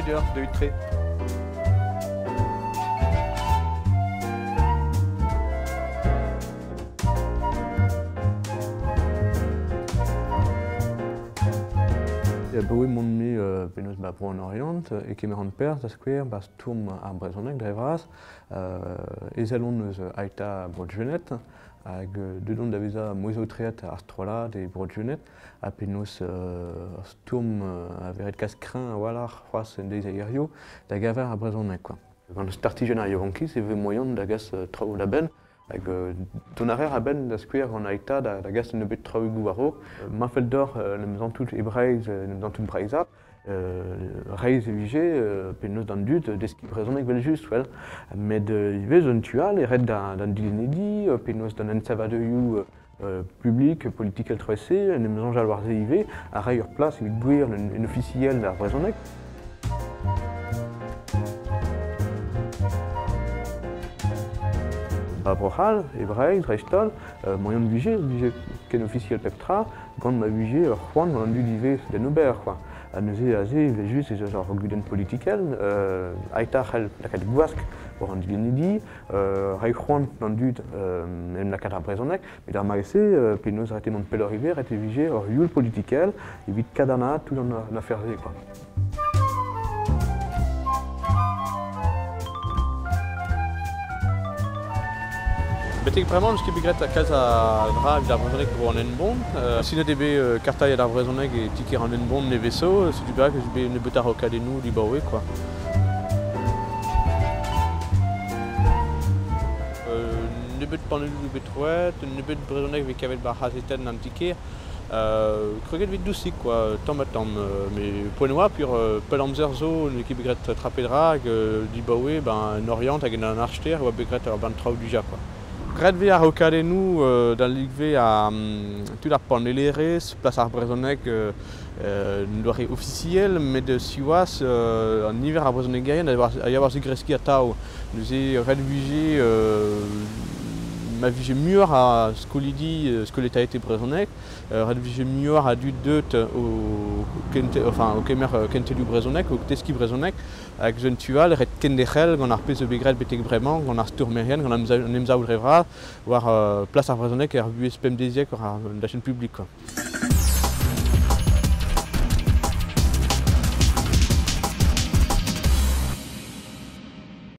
deoc'h, deuit tre. Abaoe mont-me penaos ba Bro an Oriant e kemeran perzh da skouer ba stourm ar brezhoneg dre vras. Ezel on eus Ai'ta Bro-Gwened hag deuet on da vezañ mouezh-aotreet ar strollad e Bro-Gwened ha penaos ar stourm a vez ret kas kreñv a-walc'h c'hoazh en deiz a hiziv da geñver ar brezhoneg quoi. Gant startijenn ar yaouankiz e vez moaien da gas traoù da benn hag dont a reer a-benn da skouer gant Ai'ta da gas un nebeud traoùigoù war-raok. Ma fell deoc'h en em santout e Breizh, en em santout breizhat, reizh e vije penaos d'an dud deskiñ brezhoneg evel-just, well. Met ivez un tu all e ret d'an dilennidi, penaos d'an ensavadurioù publik, politikel tre-se, en em soñjal war se ivez, ha reiñ ur plas evit gwir un ofisiel d'ar brezhoneg. Ba Bro-C'hall, e Breizh, dreist-holl, moaien vije, vije ken ofisiel pep tra, gant ma vije ur c'hoant gant an dud ivez d'en ober, quoi. Ha neuze aze, evel-just, ez eus ur gudenn politikel, Ai'ta c'hell lakaat gwask war an dilennidi, reiñ c'hoant d'an dud en lakaat ar brezhoneg, met ar mare-se, penaos ret eo mont pelloc'h ivez, ret e vije ur youl politikel evit kadarnaat tout an afer-se, quoi. Betek bremañ n'eus ket bet graet kalz a dra evit ar brezhoneg bro an Henbont. Sinet eo bet kartailhat ar brezhoneg e ti-kêr an Henbont nevez-zo, setu perak ez eus bet nebeut a raokadennoù dibaoe quoi. Nebeut panelloù bet troet, nebeut brezhoneg vez kavet 'ba ar c'hazetenn an ti-kêr. Kroget evit dousik quoi, tamm ha tamm. Mais poent oa pur pell amzer zo n'eo ket bet graet tra pe dra hag dibaoe ben en Oriant hag en an Archer e oa bet graet ur bern traoù dija quoi. Graet vez ar raokadennoù da ligve a tud ar panellerezh, plas ar brezhoneg un doare ofisiel, met siwazh an niver a brezhonegerien a ya war zigreskiñ atav. Neuze ret vije ma vije muioc'h a skolidi skoletaet e brezhoneg, ret vije muioc'h a dud deuet o, enfin, o kemer kentelioù brezhoneg, o teskiñ brezhoneg, hag eus un tu all, ret kenderc'hel gant ar pezh zo bet graet betek bremañ, gant ar stourmerien, gant an emsav dre vras, war plas ar brezhoneg er vuhez pemdeziek war an dachenn publik. Quoi.